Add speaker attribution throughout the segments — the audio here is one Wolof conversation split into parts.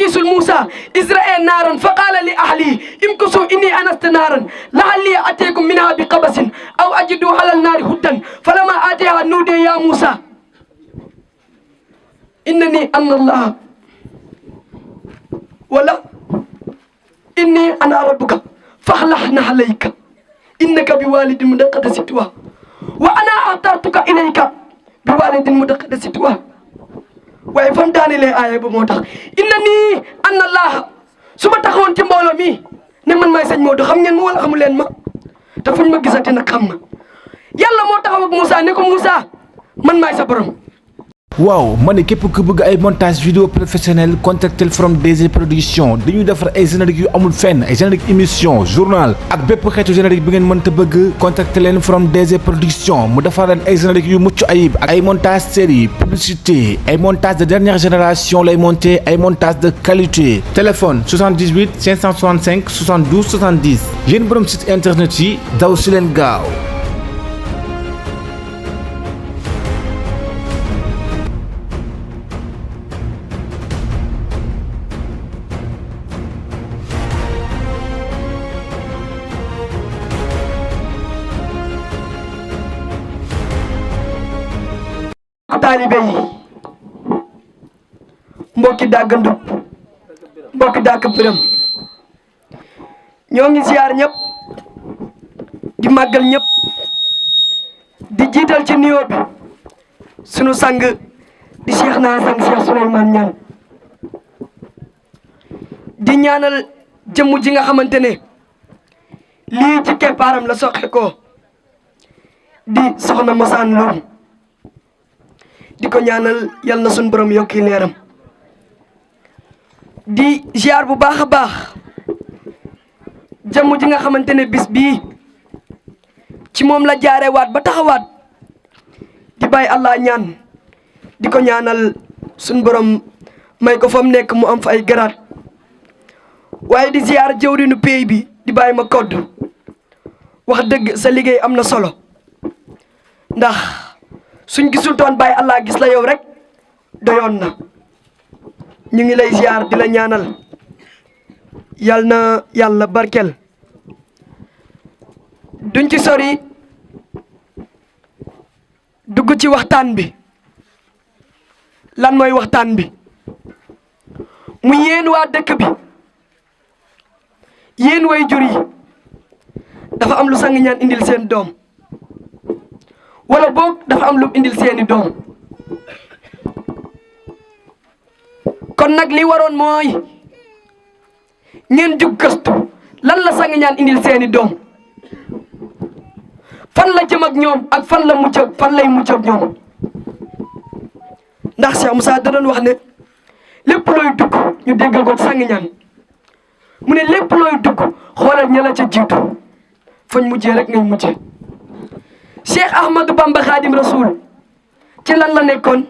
Speaker 1: حديث موسى إزرائيل نارا فقال لأهلي امكثوا إني أنست نارا لعلي أتيكم منها بقبس أو أجد على النار هدى فلما آتيها نودي يا موسى إنني أنا الله ولا إني أنا ربك فاخلعنا عليك إنك بوالد مدقدس توا وأنا أعطيتك إليك بوالد مدقدس توا waaye fam daanelee aaya ba moo tax inna nii anna allah su ma taxawoon ci mbooloo mi ne man maay sëñ Modou xam ngeen ma wala xamu leen ma te fuñ ma gisati nag xam ma yàlla moo taxaw ak Moussa ne ko Moussa man maay sa borom.
Speaker 2: waaw ma ne képp ku bëgg ay montage vidéo professionnel contactel From DG Production dañuy defar ay générique yu amul fenn ay générique émission journal ak bépp xeetu générique bi ngeen mënta bëgg contacter leen From DG Production mu defar leen ay générique yu mucc ayib ak ay montage série publicité ay montage de dernière génération lay monter ay montage de qualité. téléphone 78 565 72 70 yéen borom site internet yi daw si leen gaaw.
Speaker 1: taalibe yi mbokki dàgg ndub mbokki dàgg biram ñoo ngi ziar ñëpp di màggal ñëpp di jiital ci nuyoo bi sunu sang di Cheikh Cheikh Souleymane Niane di ñaanal jëmm ji nga xamante ne lii ci keppaaram la soxe ko di soxna Mosaan Lo di ko ñaanal yal na suñu borom yokki leeram di ziar bu baax a baax jëmm ji nga xamante ne bis bii ci moom la jaarewaat ba taxawaat di bàyyi Allah ñaan di ko ñaanal suñu borom may ko fa mu nekk mu am fa ay garaat waaye di ziar jëwriñu pays bi di bàyyi ma kodd wax dëgg sa liggéey am na solo ndax suñ gisul toon bàyyi Allah gis la yow rek doyoon na ñu ngi lay ziar di la ñaanal yal na yàlla barkel duñ ci sori dugg ci waxtaan bi lan mooy waxtaan bi mu yéen waa dëkk bi yéen way jur yi dafa am lu sang ñaan indil seen doom wala boog dafa am lu indil seeni doom kon nag li waroon mooy ngeen jug gëstu lan la sang ñaan indil seeni doom fan la jëm ak ñoom ak fan la mucc fan lay mucc ak ñoom ndax Cheikh Moussa da doon wax ne lépp looy dugg ñu déggal ko sang ñaan mu ne lépp looy dugg xoolal ña la ca jiitu fañ mujjee rek ngay mujjee Cheikh Ahmadou Bamba Khadim Rasoul ci lan la nekkoon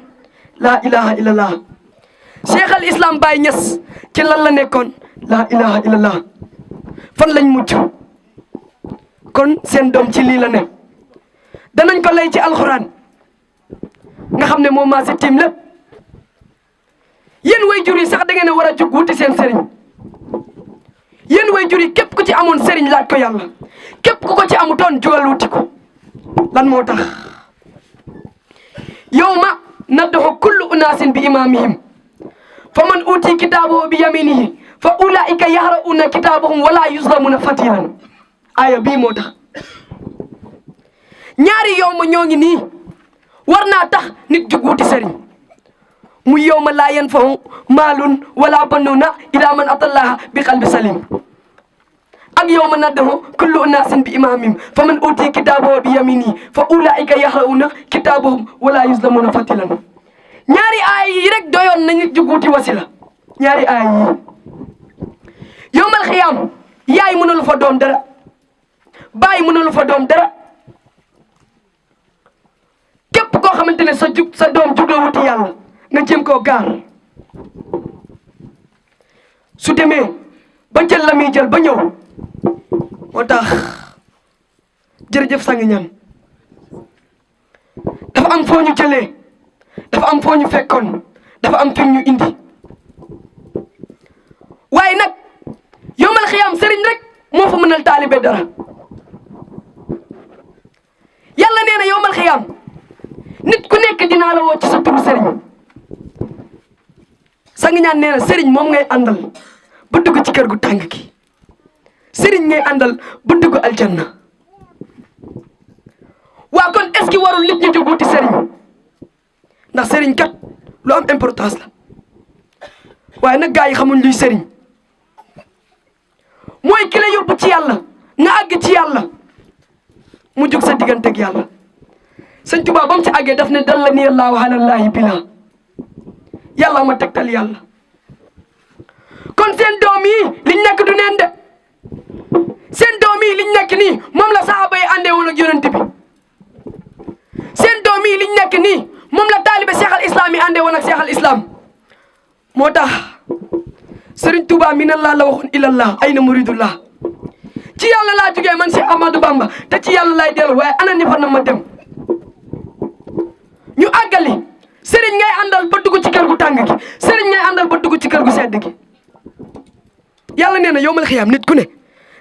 Speaker 1: laa ilaha illallah Cheikh al Islam Baye Niass ci lan la nekkoon laa ilaha illallah fan lañ mujj kon seen doom ci lii la ne danañ ko lay ci alxuraan nga xam ne moom maa si tiim lépp yéen way jur yi sax da ngeen a war a jug wuti seen sëriñ yéen way jur yi képp ku ci amoon sëriñ laaj ko yàlla képp ku ko ci amutoon jugal wuti ko lan moo tax yawma nad'u kullu unaasin bi imaamihim fa man uti kitaabahu bi yaminihi fa ulaa'ika yaqra'uuna kitaabahum wala yuzlamuuna fatilan aaya bii moo tax ñaari yawma ñoo ngi nii war naa tax nit jug wuti sëriñ mu yawma laa yanfa'u maalun wala banuuna illaa man atallaaha bi qalbi salim ak yawma nad'u kullu unaasin bi imaamihim fa man uti kitaabahu bi yaminihi fa ulaa'ika yaqra'uuna kitaabahum wala yuzlamuuna fatilan ñaari aay yi rek doyoon nañu jug wuti wasila ñaari aay yi yawmal xiyaam yaay mënalu fa doom dara baay mënalu fa doom dara képp koo xamante ne sa doom jug la wuti yàlla nga jéem koo gaar su demee ba jël la muy jël ba ñëw moo tax jërëjëf sang ñaan dafa am foo ñu jëlee dafa am foo ñu fekkoon dafa am fi ñu indi taalibe dara yàlla nee na yowmal xiyaam nit ku nekk dinaa la woo ci sa turu sëriñ sang ñaan nee na sëriñ moom ngay àndal ba dugg ci kër gu tàng gi sëriñ ngay àndal ba dugg aljanna waa kon est-ce que warul nit ñu jóg wuti sëriñ ndax sëriñ kat lu am importance la waaye nag gaa yi xamuñ luy sëriñ mooy ki la yóbbu ci yàlla nga àgg ci yàlla mu jóg sa diggante ak yàlla sëñ Tuubaa ba mu ci àggee daf ne dalla ni Allaahu alallaahi bila yàlla ma tegtal yàlla kon seen doom yi liñ nekk du neen de seen doom yi liñ nekk nii moom la saxaaba yi àndee woon ak yonent bi seen doom yi liñ nekk nii moom la taalibe Cheikh al Islam yi àndee woon ak Cheikh al Islam moo tax Serigne Touba minallah la waxoon ilallah ayna muridullah ci yàlla laa jógee man Cheikh Ahmadou Bamba te ci yàlla laay dellu waaye ana ni fa na ma dem ñu àggali Serigne ngay àndal ba dugg ci kër gu tàng gi Serigne ngay àndal ba dugg ci kër gu sedd gi yàlla nee na yowmal xiyaam nit ku ne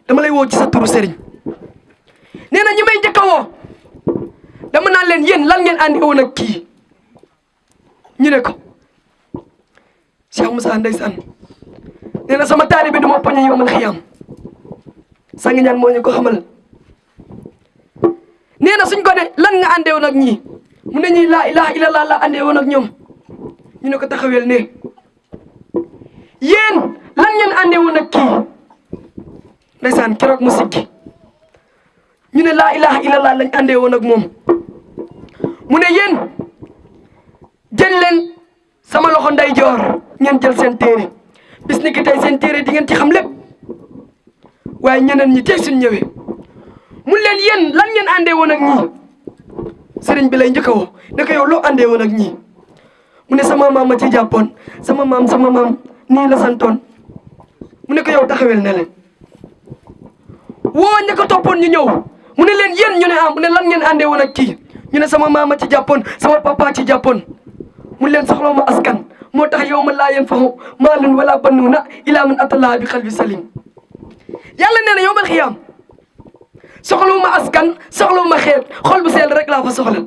Speaker 1: dama lay woo ci sa turu Serigne nee na ñi may njëkk a woo dama naan leen yéen lan ngeen àndi woon ak kii ñu ne ko Cheikh Moussa ndeysaan nee na sama taalibe du ma poñe yowmal xiyaam sang ñaan moo ñu ko xamal nee na suñ ko ne lan nga àndee woon ak ñii mu ne ñii laa ilaha illallah la àndee woon ak ñoom ñu ne ko taxawel ne yéen lan ngeen àndee woon ak kii ndeysaan keroog mu sikki ñu ne laa ilaha illallah lañ àndee woon ak moom mu ne yéen jël leen sama loxo ndeyjoor ngeen jël seen téere bis ni ki tey seen téere di ngeen ci xam lépp waaye ñeneen ñi tey suñ ñëwee mun leen yéen lan ngeen àndee woon ak ñii sëriñ bi lay njëkk a woo ne ko yow loo àndee woon ak ñii mu ne sama maam ma ci jàppoon sama maam nii la santoon mu ne ko yow taxawel ne leen woo ña ko toppoon ñu ñëw mu ne leen yéen ñu ne mu ne lan ngeen àndee woon ak kii ñu ne sama maam ma ci jàppoon sama papa ci jàppoon mu leen soxla ma askan moo tax yow ma laa yanfa'u maalun wala banuuna illaa man atallaaha bi qalbin saliim yàlla nee na yowmal xiyaam soxlawuma askan soxlawuma xeet xol bu sell rek laa fa soxla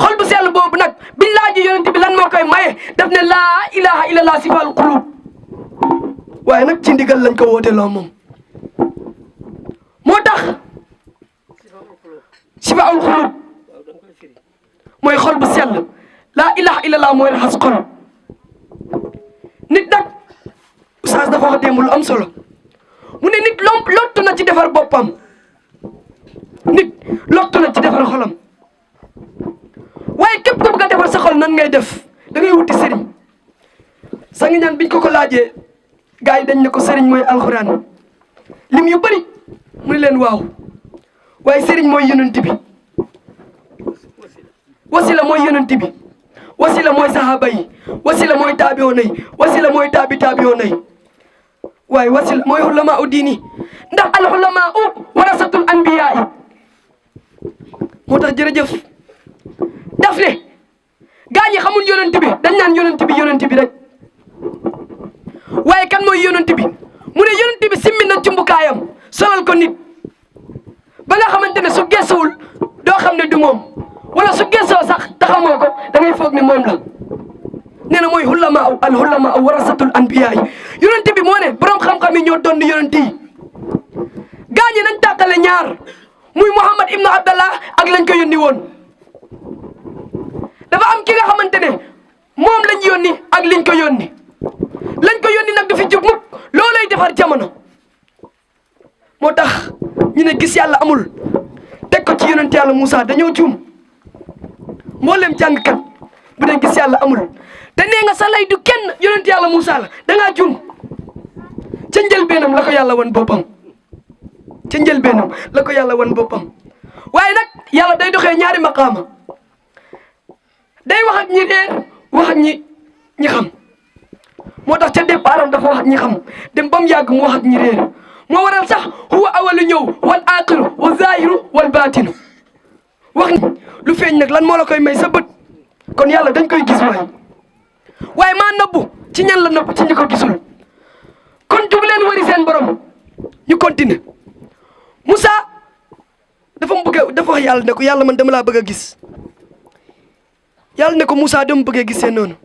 Speaker 1: xol bu sell boobu nag biñ laajee yonent bi lan moo koy maye daf ne laa ilaha illallah sifaal qulub waaye nag ci ndigal lañ ko woote loo moom moo tax sifaal qulub mooy xol bu sell laa ilaha illallah mooy raxas xol nit nag oustaz dafa wax démb lu am solo mu ne nit lottu na ci defar boppam nit lottu na ci defar xolam waaye képp ku bëgg a defar sa xol nan ngay def da ngay wuti sëriñ sang ñaan biñ ko laajee gars yi dañ ne ko sëriñ mooy alxuraan lim yu bëri mu ne leen waaw waaye sëriñ mooy yonent bi wasila mooy yonent bi wasila mooy sahaba yi wasila mooy taabiyoona yi wasila mooy taabiyoona yi waaye wasila mooy ulama u diini ndax al ulama u warasatul anbiyaa yi moo tax jërëjëf daf ne gaa ñi xamul yonent bi dañ naan yonent bi rek waaye kan mooy yonent bi mu ne yonent bi simmi na cumbukaayam solal ko nit ba nga xamante ne su gëstuwul doo xam ne du moom wala su gëstoo sax taxamoo ko da ngay foog ne moom la nee na mooy al hulama warasatul anbiyaa yi yonent bi moo ne borom xam-xam yi ñoo doon yonent yi gaa ñi nañ tàqale ñaar muy Muhammad ibnu Abdallah ak lañ ko yónni woon dafa am ki nga xamante ne moom lañ yónni ak liñ ko yónni nag du fi jóg mukk loolay defar jamono moo tax ñu ne gis yàlla amul teg ko ci yonent yàlla Moussa dañoo juum mboolem jàngkat bu dee gis yàlla amul te nee nga sa lay du kenn yonent yàlla Moussa la dangaa juum ca njëlbeenam la ko yàlla wan boppam waaye nag yàlla day doxee ñaari maqaama day wax ak ñi réer wax ak ñi xam moo tax ca départam dafa wax ak ñi xam dem ba mu yàgg mu wax ak ñi réer moo waral sax huwa awalu ñëw wal aaxiru wa zaahiru wal baatinu wax ni lu feeñ nag lan moo la koy may sa bët kon yàlla dañ koy gis waaye maa nëbbu ci ñan la nëbbu ci ñi ko gisul kon jug leen wari seen borom ñu continuer Moussa dafa wax yàlla ne ko yàlla man dama laa bëgg a gis yàlla ne ko Moussa dama bëggee gisee noonu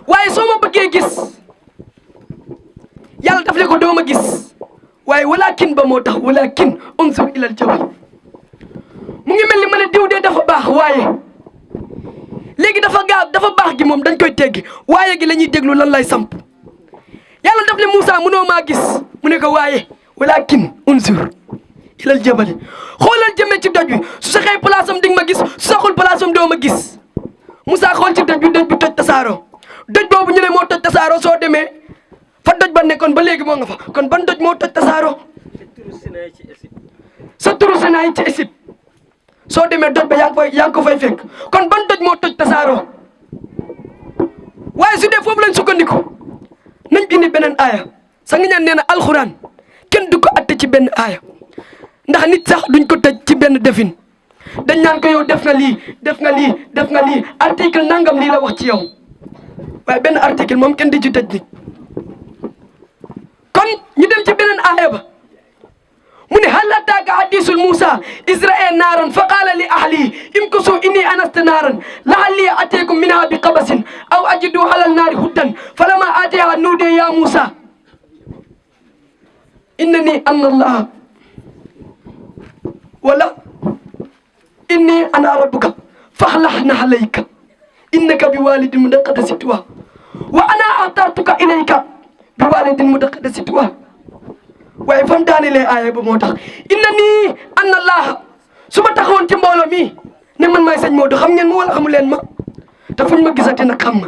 Speaker 1: waaye soo ma bëggee gis yàlla daf le ko doo ma gis waaye walakin ba moo tax walakin unsur ilal jabal mu ngi mel ni ma ne diw dee dafa baax waaye léegi dafa baax gi moom dañ koy teggi waaye gi la ñuy déglu lan lay samp yàlla daf le Moussa mënoo maa gis mu ne ko waaye walakin unsur ilal jabali xoolal jëmee ci doj wi su saxee place am di nga ma gis su saxul place am doo ma gis Moussa xool ci doj bi toj tasaaroo doj boobu ñu ne moo toj tasaaroo soo demee fa doj ba nekkoon ba léegi moo nga fa kon ban doj moo toj tasaaroo sa turu Sinaay ci Égypte soo demee doj ba yaa ngi ko fay fekk kon ban doj moo toj tasaaroo waaye su dee foofu lañ sukkandiku nañ indi beneen aaya sa nga ñaan nee na alxuraan kenn du ko atte ci benn aaya ndax nit sax duñ ko tëj ci benn defin dañ naan ko yow def nga lii article nangam lii la wax ci yow waaye benn article moom kenn di ci tëj nit kon ñu dem ci beneen aaya ba mu ne hal ataaka hadiisul Muusaa iz ra'aa naaran fa qaala li ahlihi imkusuu innii anastu naaran la'allii aatiikum minhaa bi qabasin aw ajidu alal naari hudan falammaa aataahaa nuudiya yaa Muusaa innanii ana Allaah wala innii ana rabbuka faxla'na alayka innaka bi waalidin mudaqqadasi tuwaa wa ana axtartuka ilayka bi waalidin mudaqqadasi tuwaa waaye fam daanelee aaya ba moo tax inna nii anna allah su ma taxawoon ci mbooloo mi ne man maay sëñ Modou xam ngeen ma wala xamu leen ma te fuñ ma gisati nag xam ma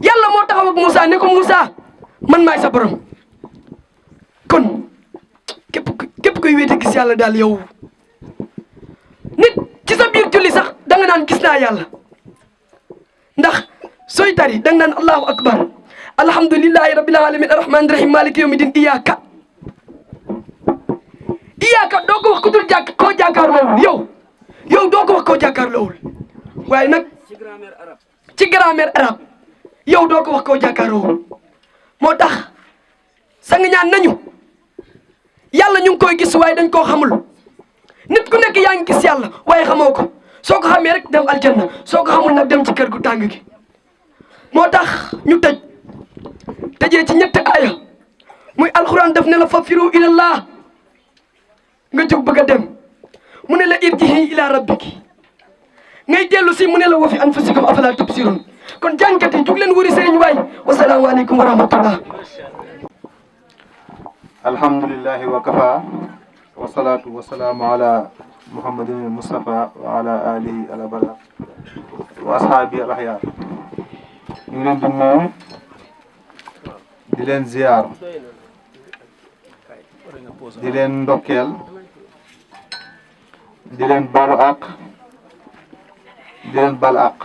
Speaker 1: yàlla moo taxaw ak Moussa ne ko Moussa man maay sa borom kon képp kuy wéete gis yàlla daal yow nit ci sa biir julli sax da nga naan gis naa yàlla ndax sooy tari da nga naan allahu akbar alhamdulillahi rabbil alamin arrahmani rahim maliki yawmi din iyyaka doo ko wax ku dul koo jàkkaarloowul yow doo ko wax koo jàkkaarloowul waaye nag ci grammaire arabe yow doo ko wax koo jàkkaarloowul moo tax sang ñaan nañu yàlla ñu ngi koy gis waaye dañ koo xamul nit ku nekk yaa ngi gis yàlla waaye xamoo ko soo ko xamee rek dem aljanna soo ko xamul nag dem ci kër gu tàng gi moo tax ñu tëjee ci ñetti aaya muy alxuraan daf ne la fafiru ilallah nga jóg bëgg a dem mu ne la irjihi ila rabbiki ngay dellu si mu ne la wa fi anfusikum afala tubsirun kon jàngkat yi jug leen wuri sëriñ waay wasalaamu aleykum wa rahmatullah
Speaker 3: alhamdulillahi wa kafa wa salaatu wa salaamu ala muhammadin mustafa wa ala alihi ala bara wa ashaabi al axyaar ñu ngi leen di nuyu di leen ziyaar di leen ndokkeel di leen baalu àq di leen bal àq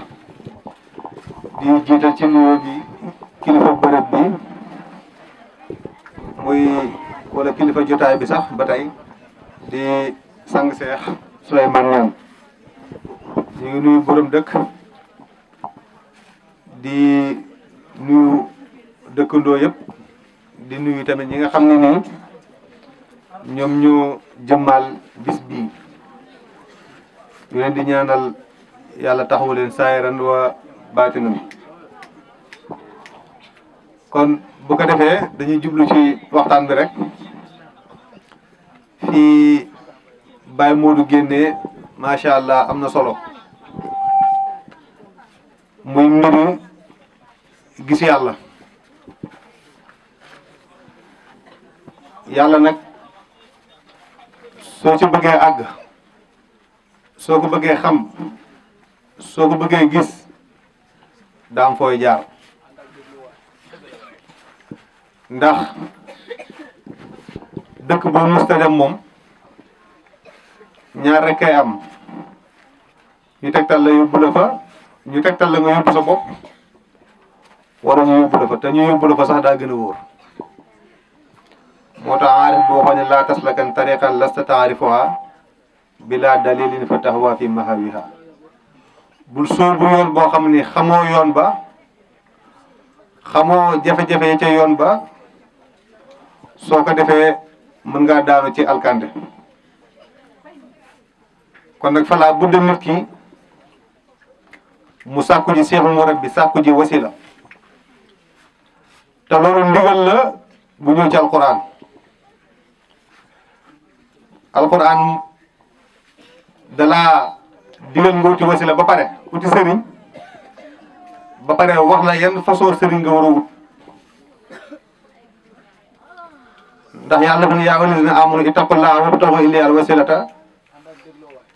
Speaker 3: di jiital ci nuyoo bi kilifa bërëb bi muy wala kilifa jotaay bi sax ba tey di sang Seex Souleymane Niang ñu ngi nuyu borom dëkk di nuyu dëkkandoo yëpp di nuyu tamit ñi nga xam ne nii ñoom ñoo jëmmal bis bii ñu leen di ñaanal yàlla taxawu leen saayiran wa baatinan kon bu ko defee dañuy jublu ci waxtaan bi rek fii Baye Modou génnee macha allah am na solo muy mbiru gis yàlla nag soo ci bëggee àgg soo ko bëggee xam soo ko bëggee gis daam fooy jaar ndax dëkk boo musta dem moom ñaar rek kay am ñu tegtal la yóbbu la fa ñu tegtal la nga yóbbu sa bopp wala ñu yóbbu la fa te ñu yóbbu la fa sax daa gën a wóor moo tax aarif boo xam ne laa taslakan tariqan lasta taarifuha bila dalilin fa taxwa fi mahawiha bul sóobu yoon boo xam ni xamoo yoon ba xamoo jafe-jafe ya ca yoon ba soo ko defee mën ngaa daanu ci alkande. kon nag falaa budda nit ki mu sàkku ji seexul murabbi sàkku ji wasila te loolu ndigal la bu ñëw ci alquran. alquran dalaa digal nga uti wasila ba pare uti sëriñ ba pare wax la yan façon sëriñ nga war a wut. ndax yàlla dafa ne yaa ayyuhal lazina aamanu ittaqullaaha wabtaghuu ilayhil wasilata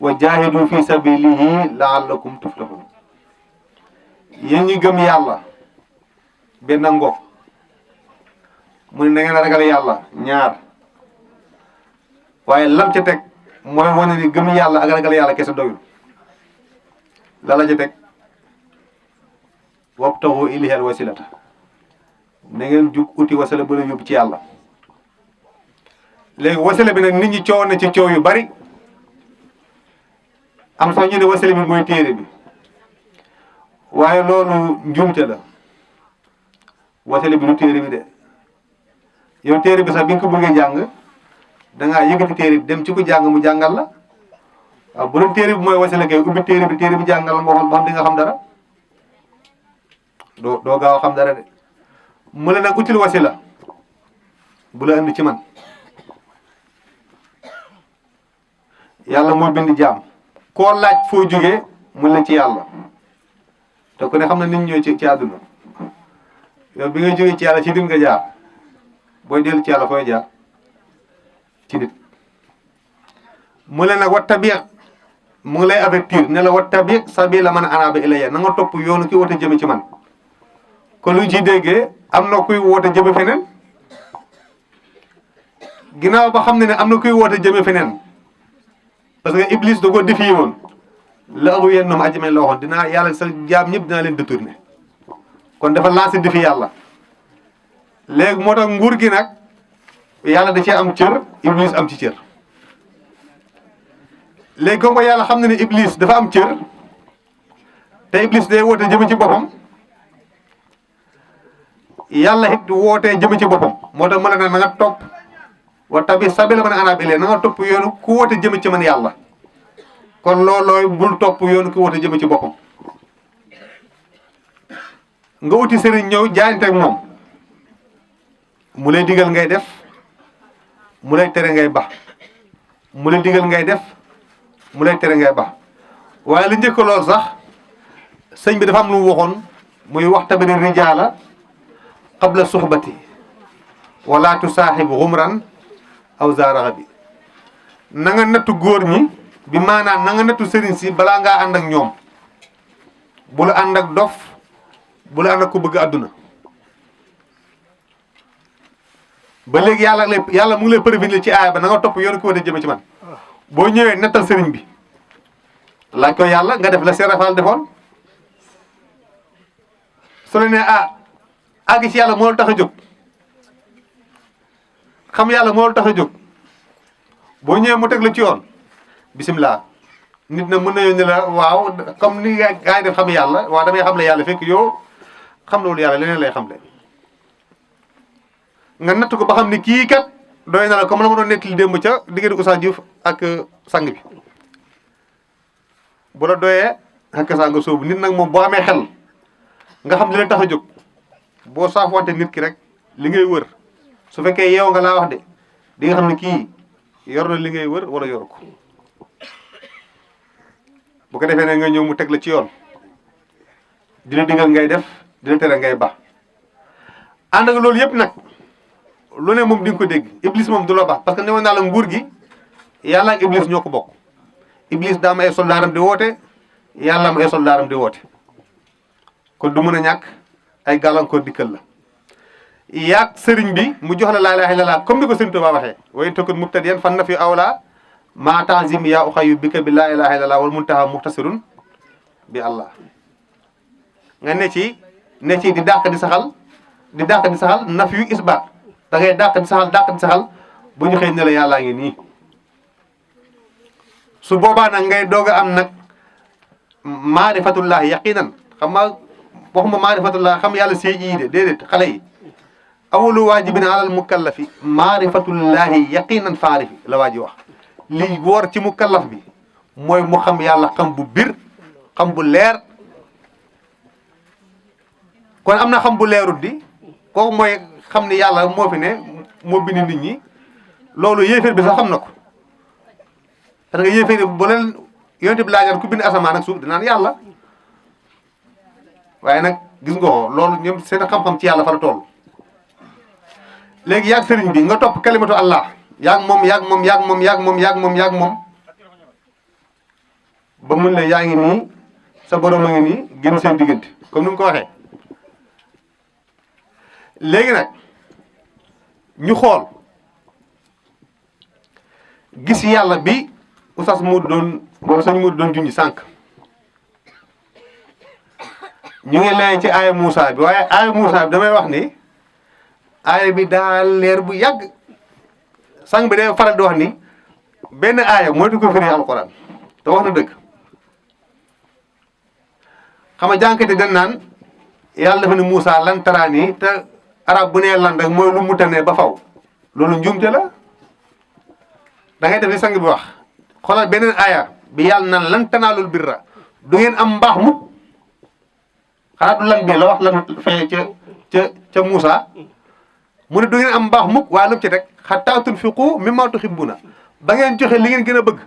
Speaker 3: wa jaahidu fi sabilihi la'allakum tuflihun. yéen ñi gëm yàlla benn ngoog mu ne na ngeen a ragal yàlla ñaar waaye lam ca teg mooy wane ni gëm yàlla ak ragal yàlla kese doyul. la la ca teg wabtaghuu ilayhil wasilata na ngeen jug uti wasila ba la yóbbu ci yàlla. léegi wasila bi nag nit ñi coow na ci coow yu bari am sax ñu ne wasila bi mooy téere bi waaye loolu njuumte la. wasila bi du téere bi de yow téere bi sax bi nga ko bëggee jàng dangaa yëkkati téere bi dem ci ko jàng mu jàngal la waaw bu doon téere bi mooy wasila kay ubbi téere bi jàngal la moo xool ba xam di nga xam dara doo gaaw a xam dara de. mu ne nag util wasila bu la indi ci man. yàlla moo bind jaam koo laaj foo jógee mun la ci yàlla te ku ne xam na nit ñooy ci àdduna. yow bi nga jógee ci yàlla ci nit nga jaar booy dellu ci yàlla fooy jaar ci nit. mu ne nag wattabi mu ngi lay avertir ne la wattabi sabila man anaaba ilayya na nga topp yoonu ki woote jëme ci man. kon lu ñu ciy déggee am na kuy woote jëme feneen ginnaaw ba xam ne am na kuy woote jëme feneen. parce que Iblis da ko défié woon la agu yenn ñoom ajjamee la waxoon dinaa yàlla sa jaam ñëpp dinaa leen détourné kon dafa lancé défi yàlla. léegi moo tax nguur gi nag yàlla da cee am cër Iblis am ci cër. léegi comme que yàlla xam na ne Iblis dafa am cër te Iblis day woote jëme ci boppam yàlla it wootee jëme ci boppam moo tax ma la ne na nga topp. wattabi sabila man anaaba ilayya na nga topp yoonu ku woote jëme ci man yàlla. kon loolooy bul topp yoonu ku woote jëme ci boppam. nga uti sëriñ ñëw jaayante ak moom mu lay digal ngay def mu lay tere ngay ba mu lay digal ngay def mu lay tere ngay ba waaye li njëkk lool sax sëñ bi dafa am lu mu waxoon muy waxtabiri rijaala qabla suhbati wala tusaaxib xumran aw zaaraxa bi na nga nattu góor ñi bi maanaam na nga nattu sëriñ si balaa ngaa ànd ak ñoom bul ànd ak dof bul ànd ak ku bëgg àdduna. ba léegi yàlla mu ngi lay prévenir ci aaya ba na nga topp yoonu ki woote jëme ci man. boo ñëwee nettal sëriñ bi laaj ko yàlla nga def la serafal defoon su la nee àgg ci yàlla moo la tax a jóg xam yàlla moo la tax a jóg boo ñëwee mu teg la ci yoon bisimilah nit na mën na yoon ne la waaw comme ni gaa yi def xam yàlla waaw damay xam le yàlla fekk yow xam loolu yàlla leneen lay xam le nga natt ko ba xam ne kii kat doy na la comme la ma doon nettali démb ca diggante Oustaz Diouf ak sang bi bu la doyee ak saa nga sóobu nit nag moom boo amee xel nga xam li leen tax a jóg boo saafwante nit ki rek li ngay wër su fekkee yeew nga laa wax de di nga xam ne kii yor na li ngay wër wala yoru ko bu ko defee ne nga ñëw mu teg la ci yoon di la digal ngay def di la tere ngay ba ànd ak loolu yëpp nag lu ne moom di nga ko dégg Iblis moom du la baax parce que newoon naa la nguur gi yàlla ak Iblis ñoo ko bokk Iblis daa am ay soldaaram di woote yàlla am ay soldaaram di woote kon du mën a ñàkk ay gàllankoor dikkal la yaag sëriñ bi mu jox la laa ilaaha illallaah comme ni ko sëriñ Tuubaa waxee wa in takun mubtadiyan fan na fi awla maa tanzim yaa uxayu bika bi laa ilaaha illallaah wal muntaha muxtasirun bi allah nga ne ci di dàq di saxal naf yu isbaat da ngay dàq di saxal bu ñu xëy ne la yàllaa ngi nii su boobaa nag ngay doog a am nag maarifatullahi yaqinan xam nga waxuma maarifatullahi xam yàlla see ii de déedéet xale yi awalu waajibin alal mukallafi maarifatullahi yaqinan faarifi la waa ji wax li woor ci mukallaf bi mooy mu xam yàlla xam bu bir xam bu leer kon am na xam bu leerut di kooku mooy xam ni yàlla moo fi ne moo bind nit ñi loolu yéeféer bi sax xam na ko parce que yéeféer bi bu leen yonent bi laajal ku bind asamaan ak suuf dinaan yàlla waaye nag gis nga ko loolu ñoom seen xam-xam ci yàlla fa la toll léegi yaag sëriñ bi nga topp kalimatu Allah yaag moom ba mun la yaa ngi nii sa borom a ngi nii gën seen diggante comme ni mu ko waxee léegi nag ñu xool gis yàlla bi oustaz Modou doon wala sëñ Modou doon junj sànq ñu ngi lay ci aaya Moussa bi waaye aaya Moussa bi damay wax ni aaya bi daal leer bu yàgg sànq bi day faral di wax ni benn aaya mooy di ko firi alquran te wax na dëgg xam nga jànkate dañ naan yàlla dafa ne Moussa lan taraani te arab bu nee lan rek mooy lu mu tane ba faw loolu njuumte la da ngay def li sang bi wax xoolal beneen aaya bi yàlla naan lan tanaalul birra du ngeen am mbaax mukk xanaa du lan bi la wax lan fee ca Moussa mu ne du ngeen am mbaax mukk waaye lu ci rek hattaa tunfiqu mimmaa tuhibbuuna ba ngeen joxe li ngeen gën a bëgg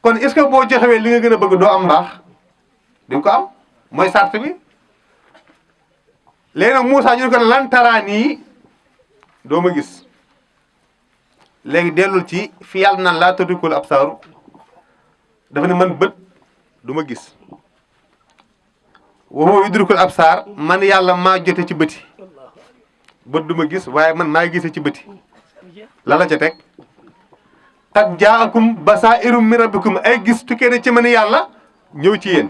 Speaker 3: kon est-ce que boo joxewee li nga gën a bëgg doo am mbaax di nga ko am mooy sart bi léegi nag Moussa ñu ne ko lan taraanii doo ma gis léegi dellul ci fi yàlla naan laa tudrikul absaaru dafa ne man bët du ma gis wa huwa yudrikul absaar man yàlla maa jote ci bëti bët du ma gis waaye man maa gisee ci bëti la la ca teg qad jaakum basaa'irum min rabbikum ay gis tukkee na ci man yàlla ñëw ci yéen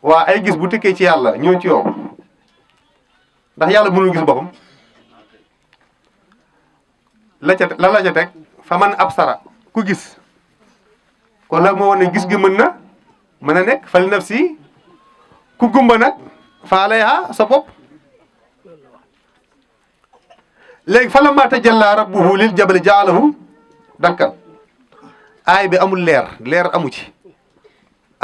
Speaker 3: waa ay gis bu tukkee ci yàlla ñëw ci yow ndax yàlla mënul gis boppam la ca teg fa man absara ku gis kon la moo wane gis gi mën a nekk fali nafsi ku gumba nag fa alayha sa bopp léegi fa lammaa tajallaa rabbuhu lil jabali ja'alahu dakkan aay bi amul leer amu ci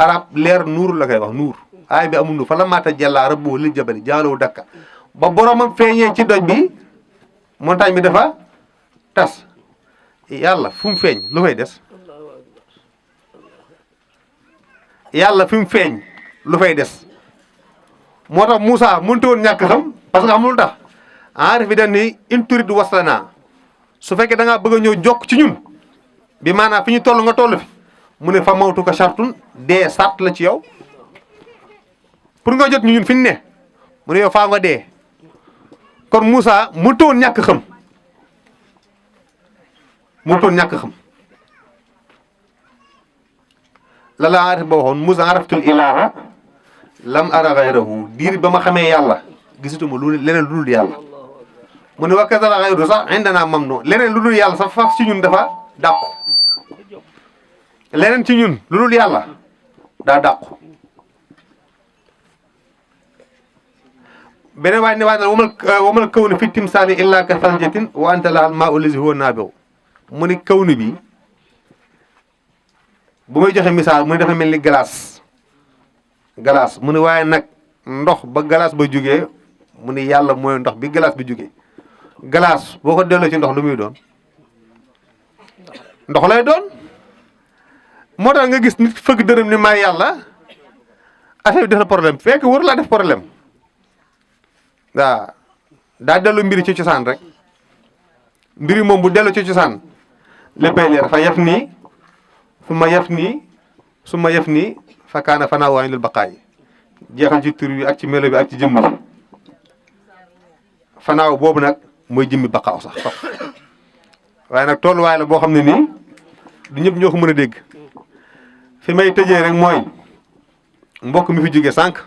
Speaker 3: arab leer nuur la koy wax nuur aay bi amul nuur fa lammaa tajallaa rabbuhu lil jabali ja'alahu dakkan ba boromam feeñee ci doj bi montagne bi dafa tas yàlla fu mu feeñ lu fay des yàlla fi mu feeñ lu fay des moo tax Moussa mënut woon ñàkk xam parce que amul tax aarif bi dañ ni in turid waslana su fekkee da ngaa bëgg a ñëw jokk ci ñun bi maanaam fi ñu toll nga toll fi mu ne fa mawtu ko sartun dee sart la ci yow pour nga jot ñu ñun fi ñu ne mu ne yow faa nga dee kon Moussa mënut woon ñàkk xam la la aarif ba waxoon Moussa araftul ilaaha lam ara gayrahu diir ba ma xamee yàlla gisatuma leneen lu dul yàlla mu ne wa kazala gayru sax indana mamnu leneen lu dul yàlla sax faf ci ñun dafa dàqu leneen ci ñun lu dul yàlla daa dàqu beneen waay ne waay na wamal kawnu fi timsaali illa ka saljatin wa anta lahal maa'u lazi huwa naabi'u mu ne kawnu bi bu may joxe misaal mu ne dafa mel ni glace mu ne waaye nag ndox ba glace ba jógee mu ne yàlla mooy ndox bi glace bi jógee glace boo ko delloo ci ndox lu muy doon ndox lay doon moo tax nga gis nit fëgg dërëm ni may yàlla affaire bi def na problème fekk war laa def problème waaw daa dellu mbiri ci cosaan rek mbiri moom bu dellu ci cosaan léppay leer fa yaf nii su ma yaf nii fa kaana fanaa waañ lul baqaay jeexal ci tur bi ak ci melo bi ak ci jëmm ji fanaaw boobu nag mooy jëmmi baqaaw sax waaye nag tolluwaay la boo xam ne nii du ñëpp ñoo ko mën a dégg fi may tëjee rek mooy mbokk mi fi jóge sànq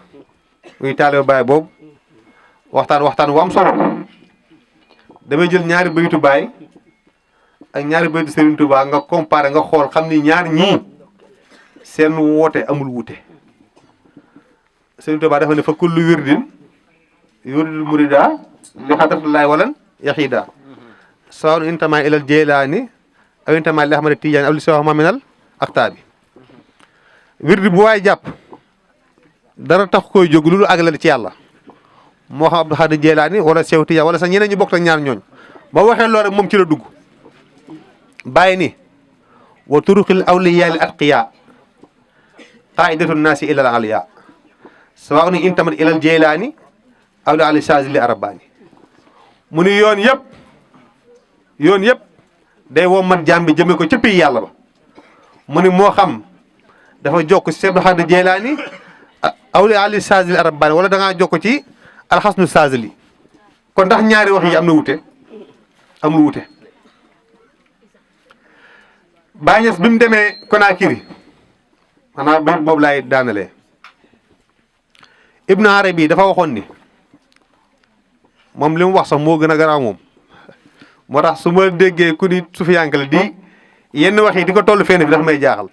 Speaker 3: muy taaliba baay boobu waxtaan wu am solo damay jël ñaari bayitu baay ak ñaari bayitu Serigne Touba nga comparé nga xool xam ni ñaar ñii seen woote amul wuute Serigne Touba dafa ne fa kullu wirdin yuridul murida li xadratillahi walan yaxiida sawaun intama ilal jeylaani aw intama li ahmad tijaani aw li siwahuma minal aktaabi wirdi bu waay jàpp dara tax koy jóg lu àggale ci yàlla moo xam Abdou Xaadir Jeylaani wala Seex Tijaan wala sax ñeneen ñu bokk ak ñaar ñooñ ba waxee loolu rek moom ci la dugg bàyyi ni wa turuqil awliyaa li atqiyaa qaidatu naasi ilal aliyaa sawaun intamat ilal Jeylaani aw li ali saazili arabaani mu ni yoon yëpp day woo mat jaam bi jëme ko ca pays yàlla ba mu ni moo xam dafa jokk ci Seex Abdou Xaadir Jeylaani aw li ali saazili arabaani wala da ngaa jokk ci alxasnu saazili kon ndax ñaari wax yi am na wute amul wute Baay Ñas bi mu demee Konaakiri maanaam ba boobu laay daanalee Ibnu Arabi dafa waxoon ni moom li mu wax sax moo gën a garaaw moom moo tax su ma déggee ku ni sufiyanke la di yenn wax yi di ko toll fenn fi dafa may jaaxal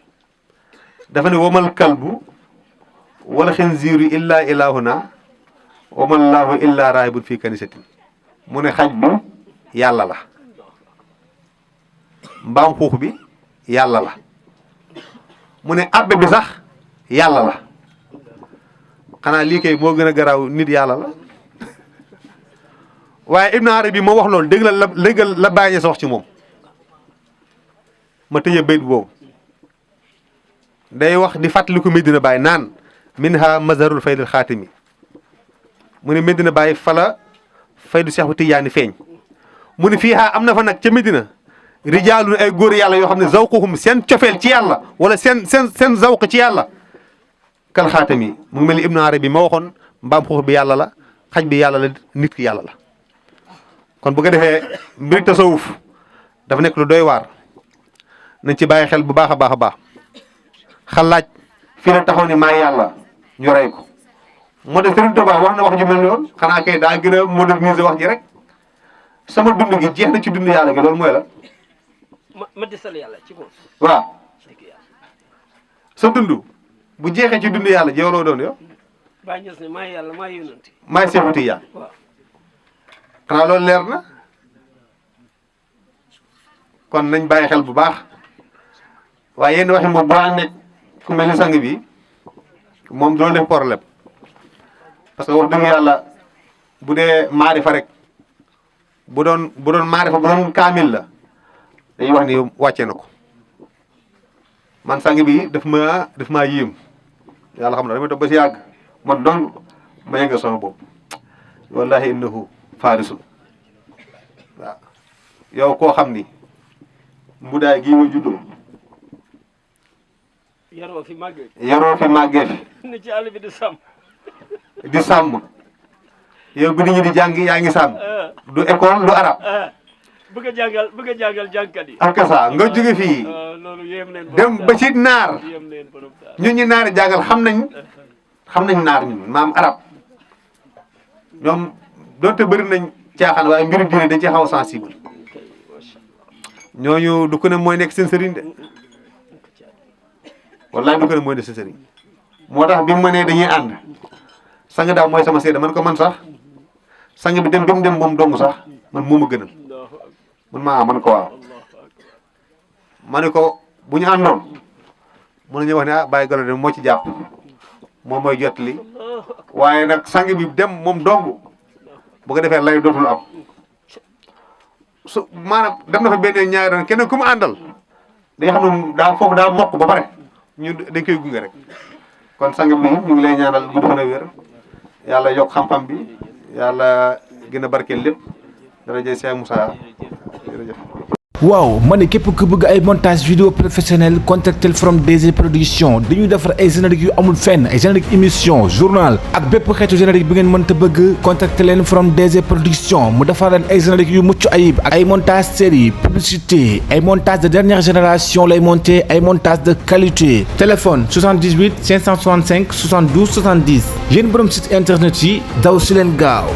Speaker 3: dafa ne wamal kalbu wala xinziiru illa ilahuna wamallaahu illa raahibun fii kanisatin mu ne xaj bi yàlla la mbaam xuux bi yàlla la mu ne abbe bi sax yàlla la xanaa lii kay moo gën a garaaw nit yàlla la waaye Ibn Arabi moo wax loolu dégg la bàyyi sa wax ci moom ma tëjee bayt boobu day wax di fàttaliku Medina Baye naan minha mazharul faydul xaatimi mu ne Medina Baye fala faydu Seexu Tijaani feeñ mu ne fii am na fa nag ca Medina rijaalun ay góor yàlla yoo xam ne zawquhum seen cofeel ci yàlla wala seen zawq ci yàlla kal xaatami mu ngi mel ni Ibnu Arabi ma waxoon mbaam xuux bi yàlla la xaj bi yàlla la nit ki yàlla la kon bu ko defee mbir tasawuf dafa nekk lu doy waar nañ ci bàyyi xel bu baax a baax a baax xalaaj fii la taxaw ni maa yàlla ñu rey ko moo tax Sëriñ Tuubaa wax na wax ju mel noonu xanaa kay daa gën a moderniser wax ji rek sama dund gi jeex na ci dund yàlla gi loolu mooy la.
Speaker 1: ma desal yàlla ci moom.
Speaker 3: waaw sa dund bu jeexee ci dund yàlla jeewloo doon yow.
Speaker 1: Baay Ñas ne maa yàlla maa yónnante.
Speaker 3: maay Seexu Tijaan.
Speaker 1: waaw
Speaker 3: xanaa loolu leer na kon nañ bàyyi xel bu baax waaye yenn waxi moom bu nekk ku mel ni sang bi moom doon def problème. parce que wax dëgg yàlla bu dee maarifa rek bu doon maarifa bu doon kaamil la dañuy wax ni wàccee na ko man sang bi daf maa yéem yàlla xam na dama toog ba si yàgg man donc ma yëngal sama bopp wallahi innahu faarisun waaw yow koo xam ni mbudaay gii nga juddoo
Speaker 1: yaroo fi
Speaker 3: màggee fi
Speaker 1: ni ci àll bi
Speaker 3: di sàmm yow bi nit ñi di jàng yaa ngi sàmm du école du arab
Speaker 1: bëgg a jàngal jàngkat yi
Speaker 3: ak sa nga jóge fii
Speaker 1: loolu yéem neen
Speaker 3: dem ba ci naar ñun ñi naari jàngal xam nañ naar ñun maam arab ñoom doonte bëri nañ caaxaan waaye mbiru diine dañ ci xaw a sensible ñooñu du ko ne mooy nekk seen sëriñ de wallaay du ko ne mooy nekk seen sëriñ moo tax bi mu ma nee dañuy ànd sang daal mooy sama seede man ko man sax sang bi dem moom dong sax man moo ma gënal man ko waaw ma ne ko bu ñu àndoon mën nañu wax ne Baye Gallo de moo ci jàpp moom mooy jot li waaye nag sang bi dem moom dong bu ko defee lay dootul am su maanaam dem na fa benn ñaari doon keneen ku mu àndal day xam ne foofu daa mokk ba pare ñu dañ koy gunge rek kon sang bi ñu ngi lay ñaanal gudd fan a wér yàlla yokk xam-xam bi yàlla gën a barkeel lépp dara jëy Cheikh Moussa jërëjëf.
Speaker 2: waaw ma ne képp ku bëgg ay montage vidéo professionnel contactel From DG Production dañuy defar ay générique yu amul fenn ay générique émission journal ak bépp xeetu générique bi ngeen mënta bëgg contacter leen From DG Production mu defar leen ay générique yu mucc ayib ak ay montage série publicité ay montage de dernière génération lay monter ay montage de qualité téléphone 78 565 72 70 yéen borom site internet yi daw si leen gaaw